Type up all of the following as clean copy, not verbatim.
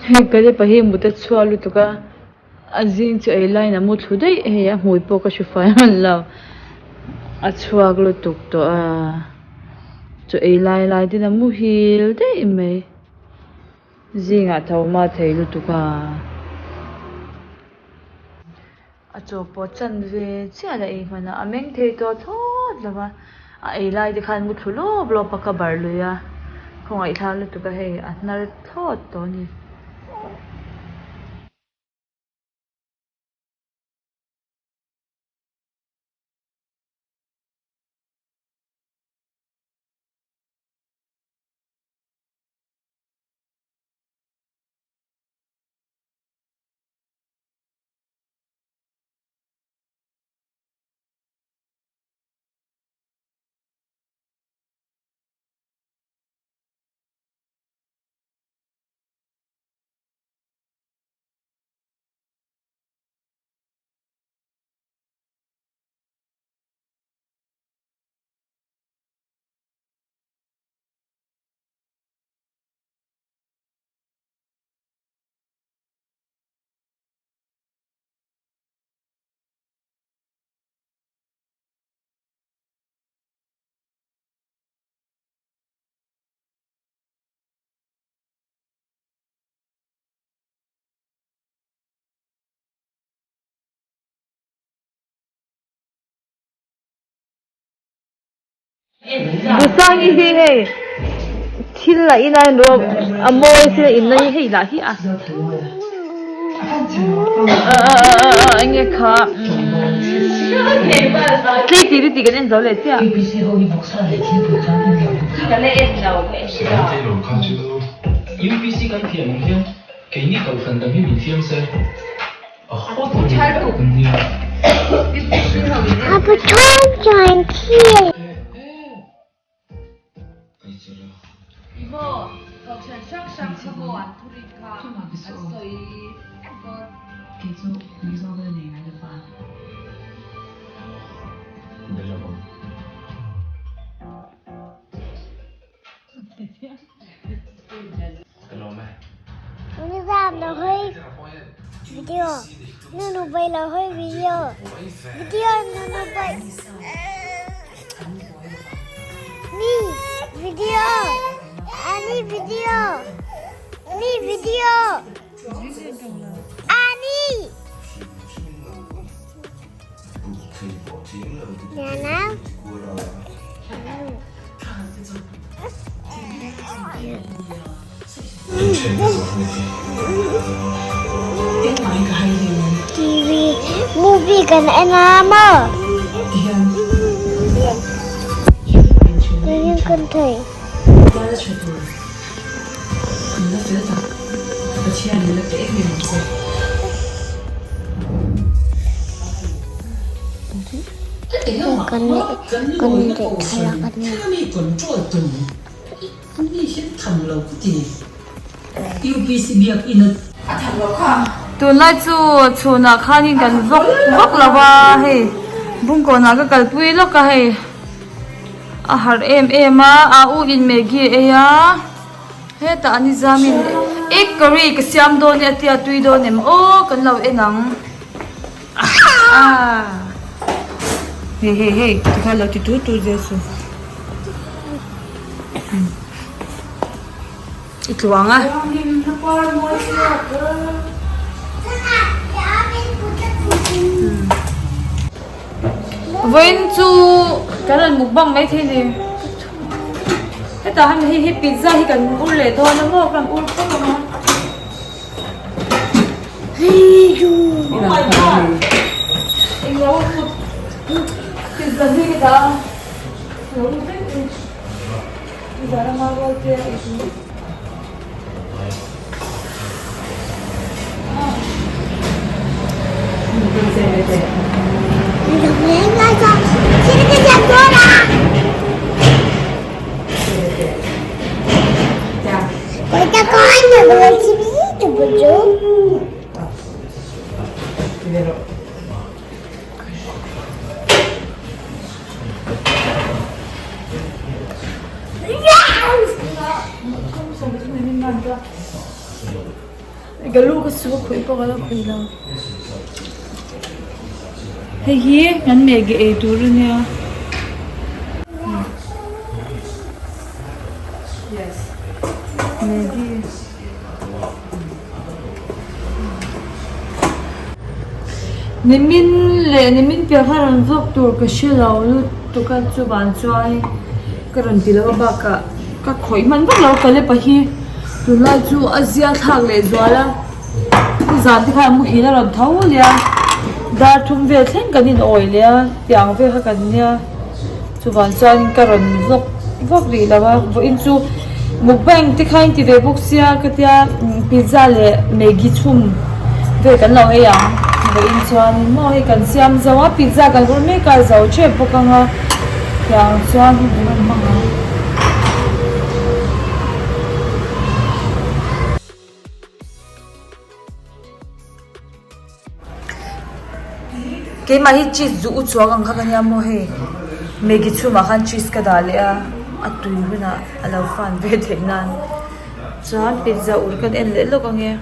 Hei Kalepa hi mut a chhuak lutuk a a zing chu ei laiin a mu thlu daih hei a hmui pawh ka hre fai hman lo a chhuak lutuk tawh a chaw ei lai lai ten a muhil daih mai zingah tho hma thei lutuk a. A chaw pawh chanve chiah la ei hman a, a meng thei tawh thlawt lo va, a ei lai te khan mu thlu lawp lawp a ka barh lui a, khawngaihthlak lutuk a hei a hnar thlawt tawh a ni. Duhsangi hi hei thil a in a rawh a mawi thil a in na hi hei lah hi a eng nge kha tlei tih te tih kan en zo leh chiah. Movie kan en a maw? Tuiin kan thei. Kan kan leh thlalak a ni. Tunlai chu chhunah khanin kan vawk vak lo va hei bungkawnah ka kalpui lawk a hei a harh em em a a u in maggie a ei a hetah a ni zamin egg curry ka siam dawn e a tia tui dawn em aw kan lo en ang hei hei hei tikhan lo ti tut tut zel suh. I tluang a. Vawiin chu kan rawn mukbang mai thei ni. Hetah hian hei hi pizza hi kan ur leh dawn a maw kan ur phawt ang a. Oh my god! Englo pizza hi ka dah a. Lo ur vek ni. Ka lu ka su a khuih pawh ka la khuih lo. Hei hi kan Maggi ei tur a nia. Maggi. Nimin leh nimin piah kha rawn vlog tur ka hre lo lutuk a chuvang chuan ka rawn ti lo a bakah ka khawih hman vak lo ka lepa hi tunlai chu a zia thlak leh zual a nizan te khan a muhil a rawn tho leh a dar thum vel thleng kan in awi leh a tiang vel kha kan nia. Chuvang chuan ka rawn vlog vak rih lo a, vawiin chu mukbang te kha in ti ve bawk sia ka tia pizza leh maggi chhum vel kan lo ei ang vawiin chuanin maw hei kan siam zo a pizza kan ur mek a zo tep bawk ang a tiang chuan hun kan rawn hmang ang. Keimah hi cheese zu u chuang ang kha ka nia maw hei maggi chhumah khan cheese ka dah leh a a tui hunah a lo fan ve theih nan chuan pizza ur kan en leh lawk ang e.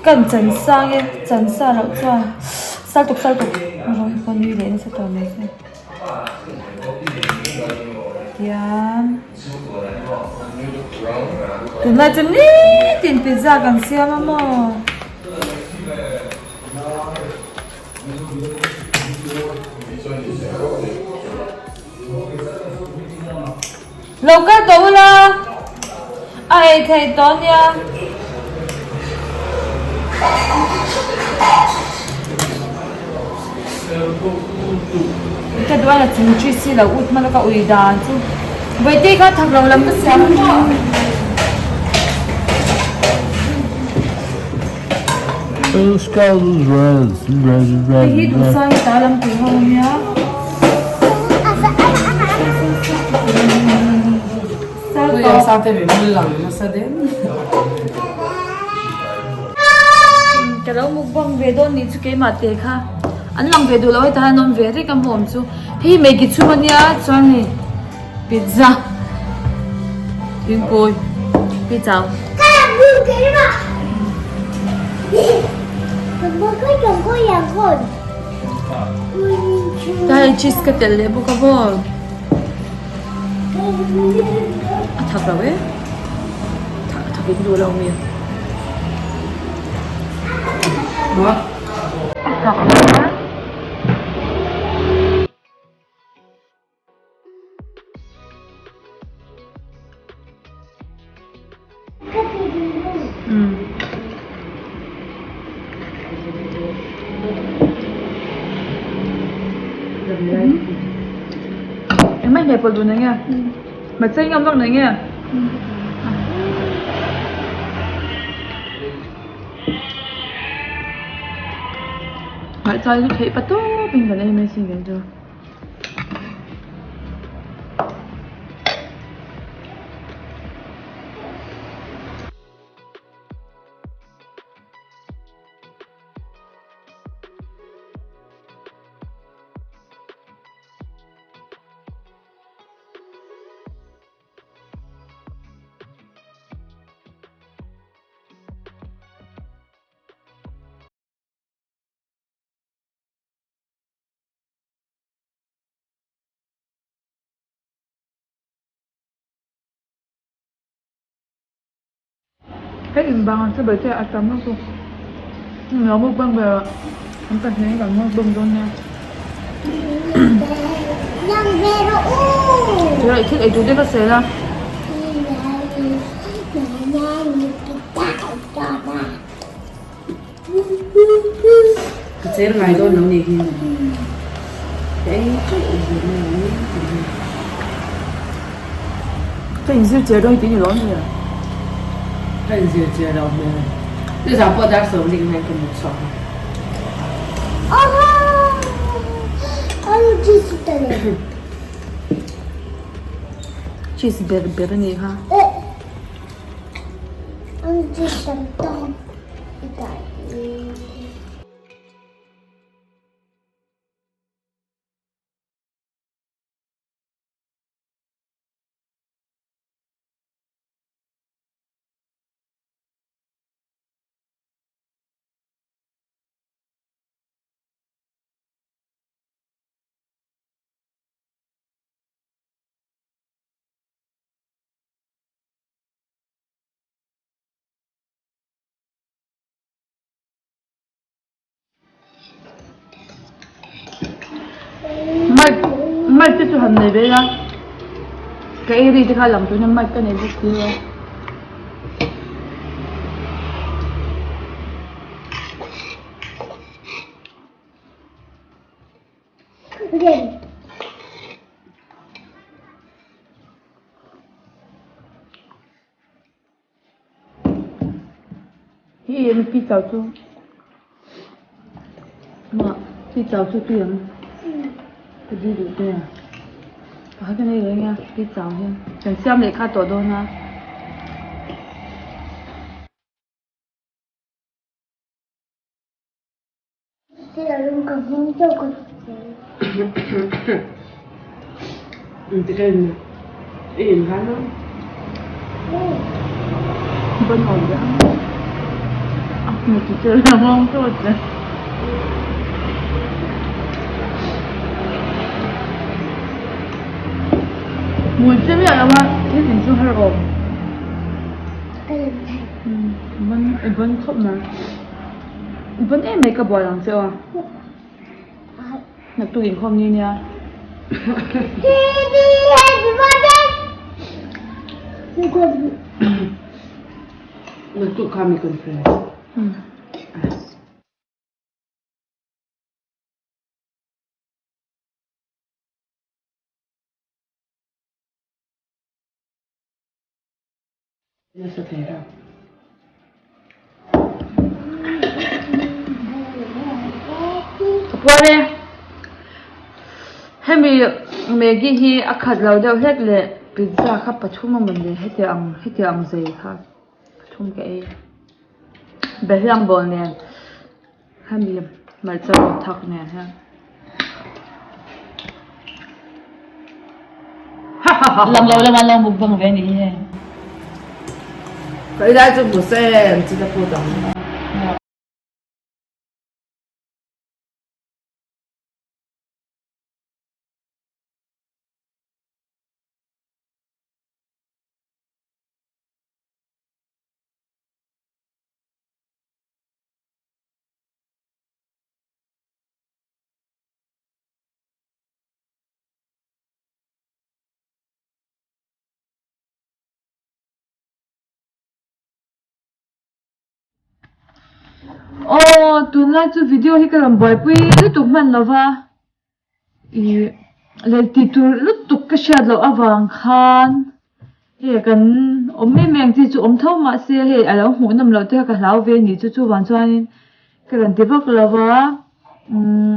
Kan chan sang e chan sa loh chuan sal tuk sal tuk rawng pawh nui leh nasa tawh mai se tian tunlai chu nitin pizza kan siam a maw. Lo kal tawh ula a ei theih tawh ania. Ka duh a la chung chi si lo ut hman a ka ui dan chu Vawite kha thak lo lam ka siam a maw. Hei hi duhsang hi ta lam tur ho ania. Ka lo mukbang ve dawn nih chu keimah te kha an lang ve duh lo heta hian an awm ve rek a hmuh awm chu hei maggi chhum ania chuan hei pizza thingpui pizza hei cheese ka telh leh bawk a maw. A thak lo e a thak in duh lo mi a thak lo e. Engmah hmeh pawlh dun enge Machei ngam vak nei nge Ngaihchai chu theih pa tawp in kan ei mai sin kan chu. Hei in bang chu bete a tam lutuk lo mukbang ve ah an pahnih kan mukbang dawn nia Tuna thil ei tur te ka sel a. Ka cher ngai dawn lo nih hi. Ka ei teuh ve mai ang tih hi. Ka inzir cher dawn tih ni lo ania. Ka inzir chiah loh hmel. Nizan pawh dar sawmlik hian ka mut chhuak a. Cheese ber ber a nih kha. Mic mic te chu han nei ve ila ka ei ri te kha lang turin mic ka nei bawk si lo a. Hi em pi chau chu ma pi chau chu tui ang ka di duh te a pakhat ka nei reng a pi chau hian kan siam leh kha tawh dawn a. Hmui che miah lo a thil in chu har awm. I ban khawp mai. Vawn em mai ka buai ang che aw. Naktuk inkhawm ni nia. Naktuk kha mi conference. Nasa thei lo. Ka puar e. Hemi Maggi hi a khat lo deuh hlek leh pizza kha pathum a mawni hetiang ang hetiang ang zei kha pathum ka ei. Behliang bawl nen hemi hmarcha rawh thak nen hian. Lam lo lama lo mukbang ve ni hi. Ka ilai chu hmu se an chi ta put ang. Aw tunlai chu video hi ka rawn buaipui lutuk hman lo va ih leh tih tur lutuk ka hriat loh avang khan hei kan awm em em ang chi chu awm tho mahse hei a lo hmuh nawm loh te kha ka hlau ve a nih chu chuvang chuanin ka rawn ti vak lo va umm.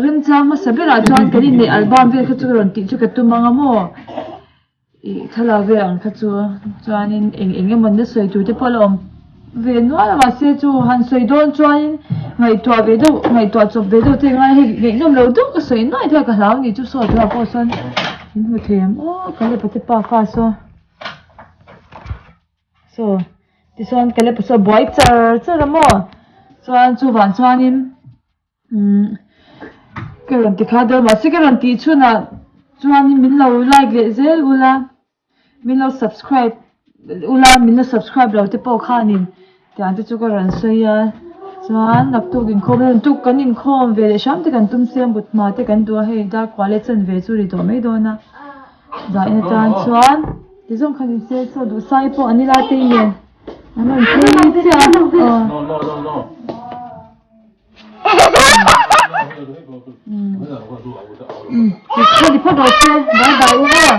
Remchang hmasa berah chuan kan inneih album vel kha chu ka rawn tih chu ka tum ang a maw ih thlalak vel ang kha chu chuanin eng eng emaw na sawi tur te pawh a la awm ve nual a mahse chu han sawi dawn chuanin ngaihtuah ve deuh ngaihtuah chawp ve deuh te ngai hei ngaihnawm lo deuh ka sawi nuai thei a ka hlau ni chu saw turah pawh sawn min hmu thei ang aw ka lepa te pa kha saw saw tichuan ka lepa saw buai char char a maw chuan chuvang chuanin. Umm ka rawn ti kha dawn mahse ka rawn tih chhunah chuanin min lo like leh zel ula min lo subscribe ula min lo subscribe lo te pawh khanin tiang te chu ka rawn sawi a chuan naktuk inkhawm naktuk kan inkhawm ve leh hram te kan tum sia mut hma te kan duh a hei dar kua leh chan ve chu ri tawh mai dawn a zah in atan chuan ti zawng khan in se chaw duh sai pawh an ila te nen an rawn phei chiah a aw. Bye bye u aw.